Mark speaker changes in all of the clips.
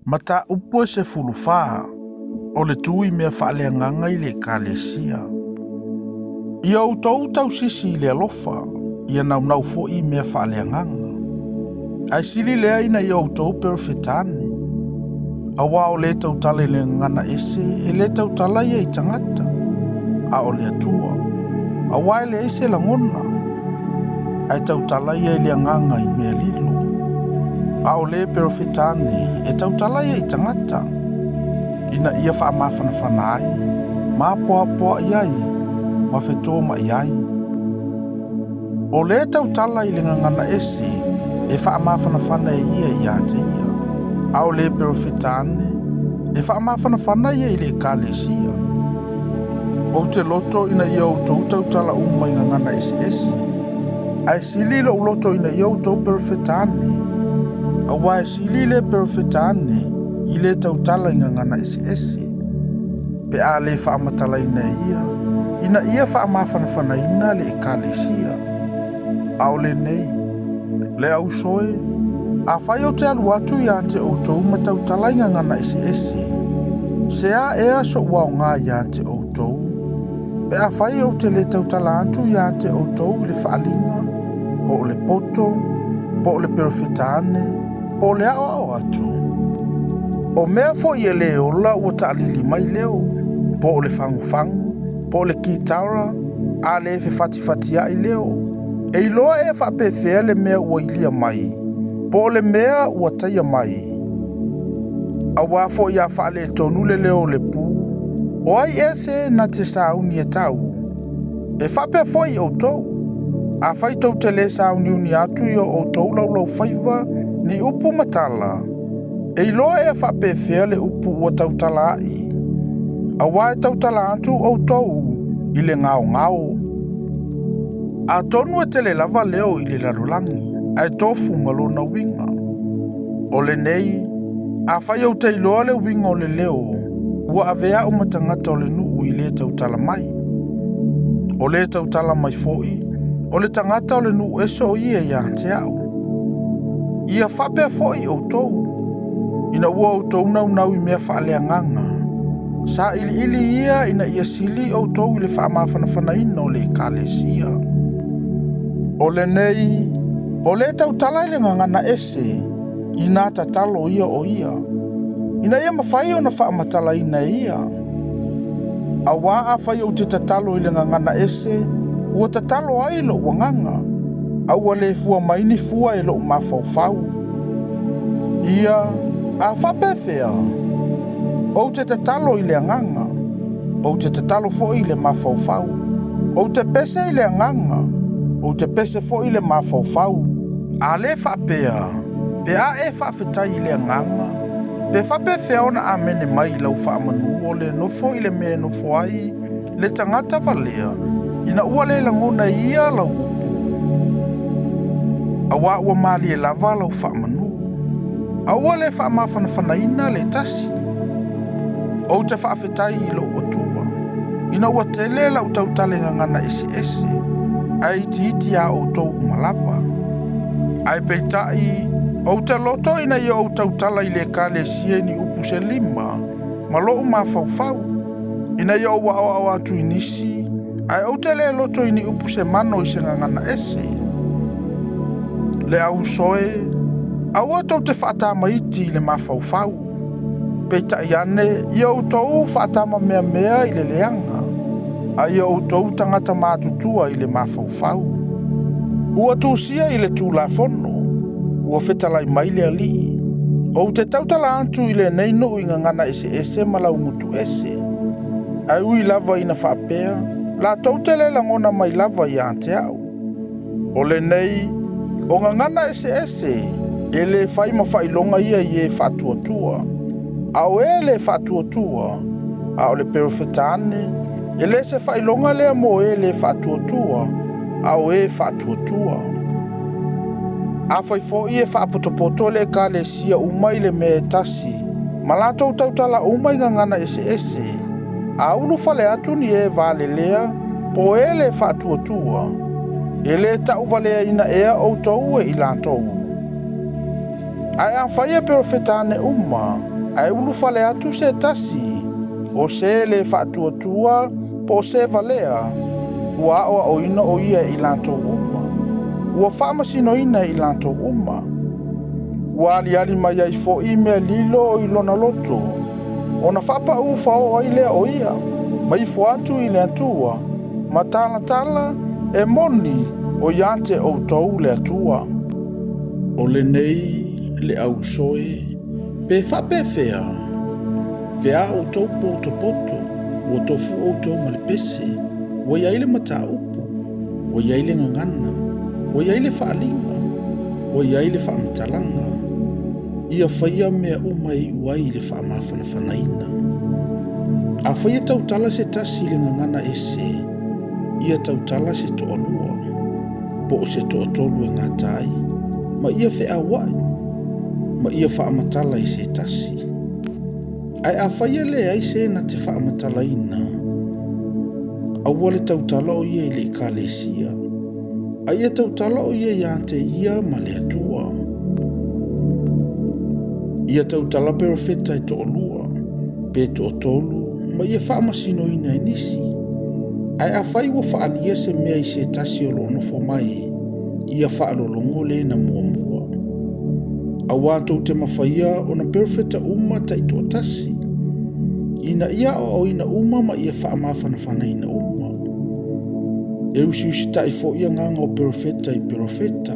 Speaker 1: Mataupu e 14, o le tu i mea faaleagaga i le Ekalesia. Ia outou tausisi i le alofa, ia naunau foi i mea faaleagaga. Ae sili lea ina ia outou perofeta ane. Auā o le tautala i le gagana ese, e le tautala ia i tagata, a o le Atua. Auā e leai se lagona, ae tautala ia i le agaga i mea lilo. A o le perofeta ane, e tautala ia i tagata, ina ia faamafanafana ai, ma apoapoai ai, ma fetoma'i ai. O le tautala i le gagana ese, e faamafanafana e ia ia te ia. A o le perofeta ane, e faamafanafana ia i le Ekalesia. Ou te loto ina ia outou tautala uma i gagana eseese. Ae sili lou loto ina ia outou perofeta ane. Auā e sili le perofeta ane i le tautala i gagana eseese. Pe a le faamatalaina e ia, ina ia faamafanafanaina le Ekalesia. A o lenei, le au uso e, afai ou te alu atu ia te outou ma tautala i gagana eseese, se a ea so'u aogā ia te outou, pe afai ou te le tautala atu ia te outou i le faaaliga, po o le poto, po o le perofeta ane, po o le aoao atu. O mea foi e le ola ua taalili mai leo, po o le fagufagu, po o le kitara, a le fefatifatiai leo. E iloa ea faapefea le mea ua ilia mai, po o le mea ua taia mai. Auā foi a faaletonu le leo o le pu, o ai ea se na te sauni e tau? E faapea foi outou. Afai tou te le sauniuni atu i o outou laulaufaiva ni upu ma tala, e iloa ea faapefea le upu ua tautala ai. Auā e tautala atu outou i le gaogao. Atonu e tele lava leo i le lalolagi, ae tofu ma lona uiga. O lenei, afai ou te iloa le uiga o le leo, ua avea au ma tagata o le nuu i le tautala mai. O le tautala mai foi, o le tagata o le nuu ese o ia ia te au. Ia faapea foi outou, ina ua outou naunau i mea faaleagaga, sailiili ia ina ia sili outou i le faamafanafanaina o le Ekalesia. O lenei, o le tautala i le gagana ese, ina tatalo ia o ia, ina ia mafai ona faamatalaina e ia. Auā afai ou te tatalo i le gagana ese, ua tatalo ai lou agaga, a ua le fua mai ni fua e lou mafaufau. Ia, a faapefea, ou te tatalo i le agaga, ou te tatalo foi i le mafaufau. Ou te pese i le agaga, ou te pese foi i le mafaufau. A le faapea, pe a e faafetai i le agaga, pe faapefea ona amene mai i lau faamanu o le nofo i le mea e nofo ai le tagata valea, ina ua le lagona e ia lau upu. Auā ua malie lava lau faamanu. Aua le faamafanafanaina le tasi. Ou te faafetai i lou Atua, ina ua tele lau tautala i gagana eseese, ae itiiti a outou uma lava. Ae peitai, ou te loto ina ia ou tautala i le Ekalesia i ni upu se lima, ma lou mafaufau, ina ia ou aoao atu i nisi, ae ou te le loto i ni upu se mano i se gagana ese. Le au uso e, aua tou te faatamaiti i le mafaufau. Peitai ane, ia outou faatamameamea i le leaga, a ia outou tagata matutua i le mafaufau. Ua tusia i le Tulafono, ua fetalai mai le Alii, Ou te tautala atu i lenei nuu i gagana eseese ma laugutu ese. Ae ui lava ina faapea, latou te le lagona mai lava ia te au. O lenei, o gagana eseese, e le fai ma faailoga ia i e faatuatua. A o e le faatuatua, a o le perofeta ane, e le se faailoga lea mo e le faatuatua, a o e faatuatua. Afai foi e faapotopoto le Ekalesia uma i le mea e tasi, ma latou tautala uma i gagana eseese, a ulufale atu ni e valelea, po o e le faatuatua, e le tauvaleaina ea outou e i latou. Ae afai e perofeta ane uma, Ae ulufale atu se tasi o se lē faatuatua po o se valea, ua aoaoina o ia e i latou uma, ua faamasinoina e i latou uma. Ua aliali mai ai fo'i mea lilo o i lona loto, ona faapaū faoa ai lea o ia, ma ifo atu i le Atua, ma talatala e moni o ia te outou le Atua. O lenei le auso e, pe faapefea, pe a outou potopoto, ua tofu outou ma le pese, ua i ai le mataupu, ua i ai le gagana, ua i ai le faaaliga, ua i ai le faamatalaga. Ia faia mea uma e iu ai i le faamafanafanaina. Afai e tautala se tasi i le gagana ese, ia tautala se toalua, po o se toatolu e gata ai, ma ia feauai, ma ia faamatala i se tasi. Ae afai e leai se na te faamatalaina, aua le tautala o ia i le ekalesia, a ia tautala o ia ia te ia ma le Atua. Ia tautala perofeta e toalua, pe toatolu, ma ia faamasinoina e nisi. Ae afai ua faalia se mea i se tasi o lo o nofo mai, ia faalologo le na muamua. Auā tou te mafaia ona perofeta uma taitoatasi, ina ia aoaoina uma ma ia faamafanafanaina uma. E usiusita'i fo'i agaga o perofeta i perofeta.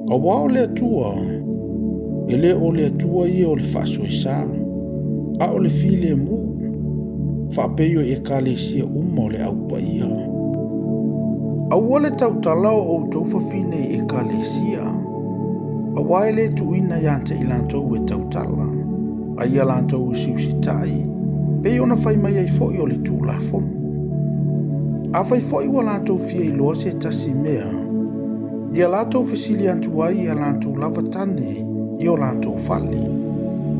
Speaker 1: Auā o le Atua, e lē o le Atua ia o le faasoesa, a o le filemu, faapei o i ekalesia uma o le Au Paia. Aua le tautala o outou fafine i ekalesia, auā e lē tuuina ia te i latou e tautala, a ia latou usiusitai, pei ona fai mai ai fo'i o le Tulafono. Afai foi ua latou fia iloa se tasi mea, ia latou fesili atu ai i a latou lava tane i o latou fale,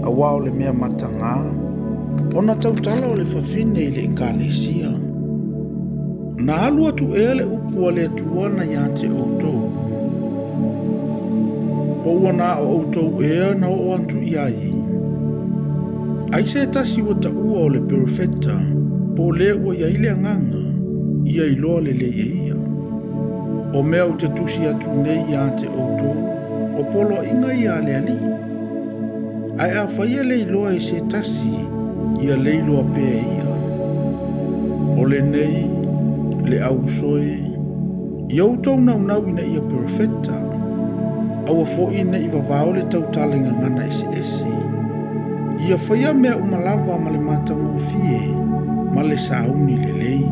Speaker 1: auā o le mea matagā ona tautala o le fafine i le ekalesia. Na alu atu ea le upu a le Atua na ia te outou, po ua na o outou ea na oo atu i ai? Ai se tasi ua taua o le perofeta, po o le ua i ai le agaga, ia iloa lelei e ia. O mea ou te tusi atu nei ia te outou, o poloaiga ia a le Alii. Ae afai e le iloa e se tasi, ia le iloa pea e ia. O lenei le auso e, ia outou naunau ina ia perofeta, aua fo'i ne'i vavao le tautala i gagana eseese. Ia faia mea uma lava ma le matagofie ma le sauni lelei.